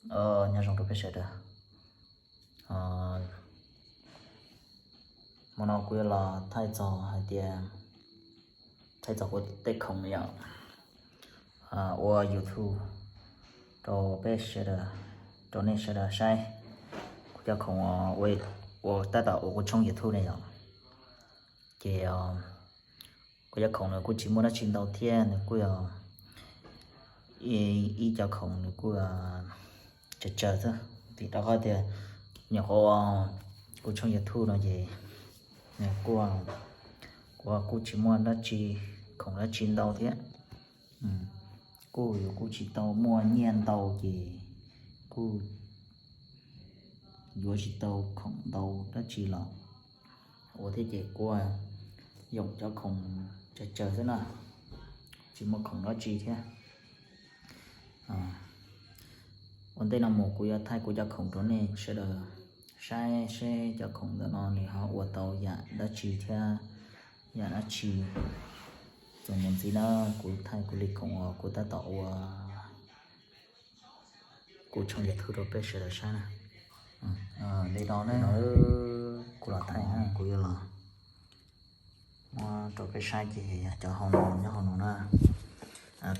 Nyob zoo rau peb sawv daws. Hmo no kuv yuav los thaij txog hais tias, thaij txog kuv tej khoom yom, ua YouTube rau peb sawv daws, rau nej sawv daws saib. Kuv cov khoom uas tab tom ua kuv tshooj YouTube ne yom, ces kuv cov khoom nws kuj tsis muaj dab tsi ntau thiab, nws kuj yog ib cov khoom nws kuj tsawg tsawg xwb, vim rau qhov tias nyuam qhuav kuv tshooj YouTube no ces kuj, kuv kuj tsis muaj dab tsi, khoom dab tsi ntau thiab. Kuj yuav kuj tsis tau muaj nyiaj ntau ces kuj yuav tsis tau khoom ntau dab tsi los ua thiab ces kuj yoom cov khoom tsawg tsawg xwb na, tsis muaj khoom dab tsi thiab. Ua ntej no mus kuv yuav thaij kuv cov khoom rau nej sawv daws saib seb cov khoom ntawm no nws ho ua tau yam dab tsi thiab yam dab tsi. Txuas mus ntxiv na, kuv thaij kuv li khoom uas kuv tab tom ua kuv tshooj YouTube rau peb sawv daws saib na. Li no ne, kuv los thaij, kuv yuav los muab rau peb saib ces yog cov hauv no, nyob hauv no na.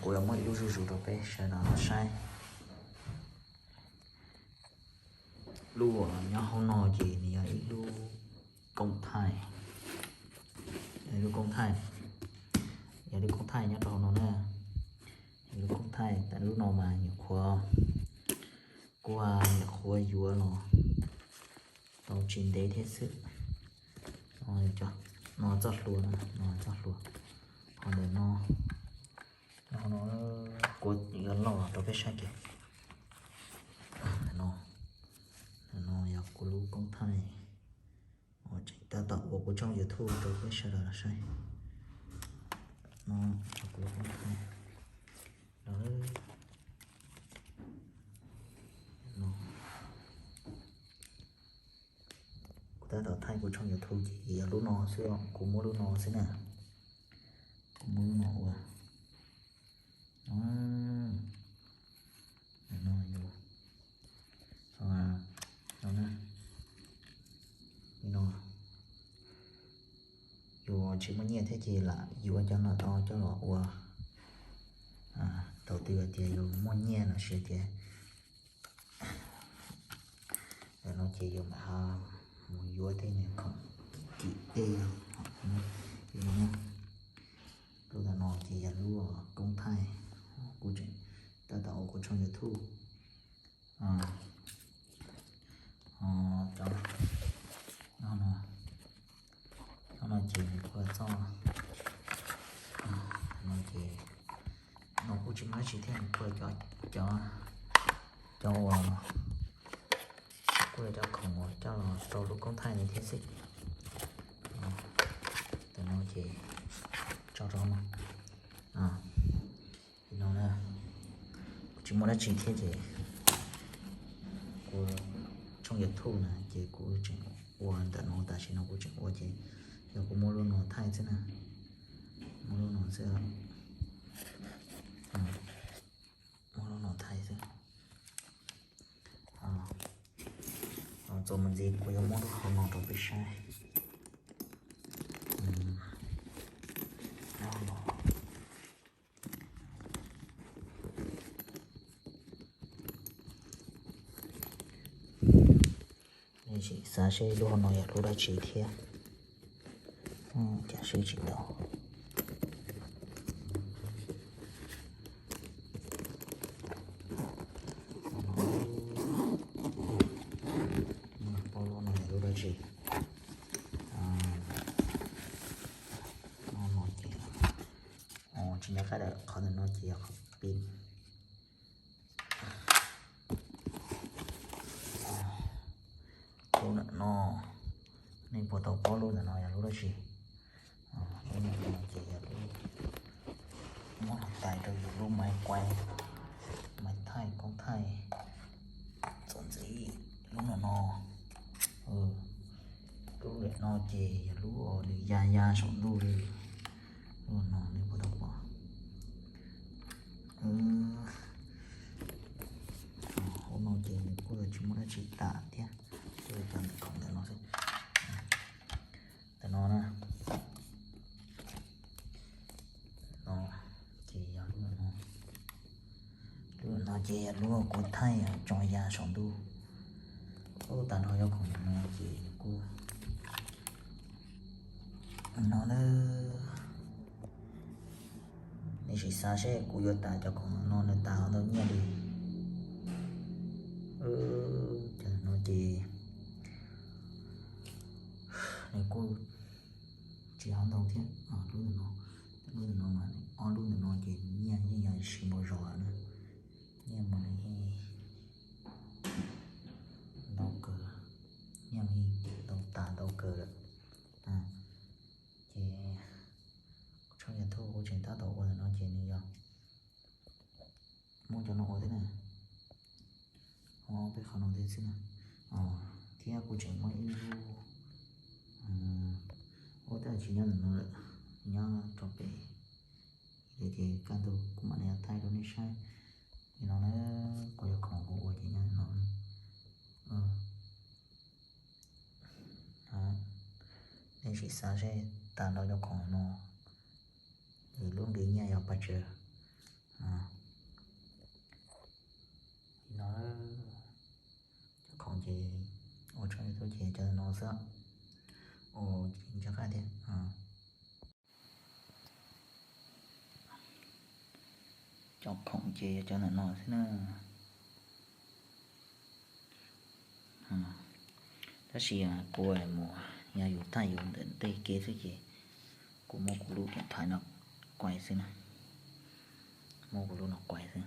Kuv yuav muab ib lub zuj zus rau peb sawv daws saib. Lub uas nyob hauv no ces nws yog ib lub koob thaij, yog ib lub koob thaij, yog lub koob thaij nyob rau hauv no na. Yog lub koob thaij, tas lub no mas nyuam qhuav, kuv nyuam qhuav yuav los tau tsis ntev thiab xwb. No txoj hlua, no txoj hlua, ho ntawm no, no kuv yuav los rau peb saib kiag. Ntawm no, ntawm no yog kuv lub koob thaij uas tseem tab tom ua kuv tshooj YouTube rau peb sawv daws los saib. No yog kuv lub koob thaij. No, kuv tab tom thaij kuv tshooj YouTube ces yog lub no xwb, kuv muab lub no xwb na. Kuv muab lub no ua. No, no, no, yus tsis muaj nyiaj thiab ces lam yuav cov no tau coj los ua. Thaum twg tias yus muaj nyiaj los sis tias no ces yus mam mus yuav tej niag khoom kim dej. Lub ntawm no ces yog lub koob thaij, kuv tseem tab tom ua kuv tshooj YouTube. Cov no, no ces nws khuam txoj, no ces, no kuj tsis muaj dab tsi thiab, nws khuam cov, cov, cov uas, kuj yog cov khoom uas coj los rau lub koob thaij no thiab xwb. Tam no ces tso rau no. Li no na, kuv tsis muaj dab tsi thiab ces kuv tshooj YouTube na ces kuv tseem ua ntawm no, tam sim no kuv tseem ua ces yog kuv muab lub no thaij xwb na, muab lub no xwb, muab lub no thaij xwb. Txuas mus ntxiv kuv yuav muab lub hauv no rau peb saib. Nej sim xav seb lub hauv no yog lub dab tsi thiab. Cas swb tsis tau. Paub lub no yog lub dab tsi. Lub no ces, tsis nco qab lawm, qhov ntawm no ces yog qhov pin. Lub ntawm no, nej puas tau paub lub ntawm no yog lub dab tsi? Lub ntawm no ces yog lub muab los tais rau yus lub maiv quai, maiv thaij koob thaij. Txuas ntxiv lub ntawm no, lub ntawm no ces yog lub uas nws ya ya saum ntuj li. Lub no nej puas tau pom? Lub no tas thiab. Cov ntawm khoom ntawm no xwb. Ntawm no na. No ces yog lub no. Lub no ces yog lub kuv thaij tso ya saum ntuj. Ub, tag nrho cov khoom no ces kuj no na. Nej sim xav seb kuv yuav tas cov khoom no nws tas ho ntau nyiaj li. Cov no ces nws kuj tsis ho ntau thiab. Lub ntawm no, lub ntawm no mas, ob lub ntawm no ces nyiaj yeej yog siv npaum zos na. Nyiaj mas nws yeej ntau kawg, nyiaj yeej ntau tas ntau kawg lawm. Ces kuv tshooj YouTube kuv tseem tab tom ua ntawm no ces nws yog muab cov no ua thiab na. Ua peb qhov no thiab xwb na. Thiab kuv tseem muab ib lub, ua tab tsis nyob ntawm no lawm, nyob rau pem. Ces kaj ntug kuv mam li thaij rau nej saib. Li no na, kuv cov khoom kuv ua ces nyob ntawm no. Nej sim xav seb tas nrho cov khoom no, lub nqi nyiaj yog pes tsawg. Li no, cov khoom ces ua tshooj YouTube ces cov ntawm no xwb. Ua ces nco qab thiab. Cov khoom ces yog cov ntawm no xwb na. Tab sis kuv mus, yog yus thaij yus ntawm ntej kev xwb ces kuv muab kuv lub điện thoại no quay xwb na. Muab kuv lub no quay xwb.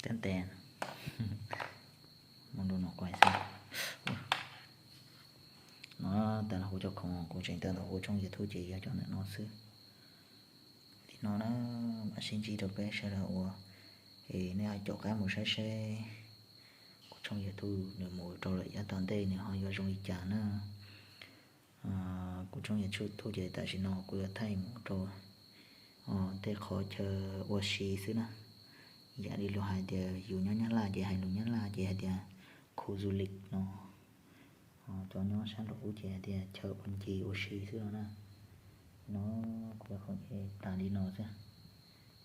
Tab tes, muab lub no quay xwb. No tas los kuv cov khoom kuv tseem tab tom ua tshooj YouTube ces yog cov ntawm no xwb. Li no na, mam sib ntsib rau peb sawv daws ua, es nej ho caum qab mus saib seb kuv tshooj YouTube nws mus rau lawm yav tom ntej nws ho yuav zoo li cas na. Kuv tshooj YouTube ces tam sim no kuv yuav thaij mus rau tej qhov chaw ua si xwb na. Yam li luag hais tias yus nyob Nyab Laj ces hais lus Nyab Laj ces hais tias khu du lịch no. Cov nyob sab nraud ub ces hais tias chaw ua ncig ua si xwb no na. No kuv cov khoom ces tas li no xwb.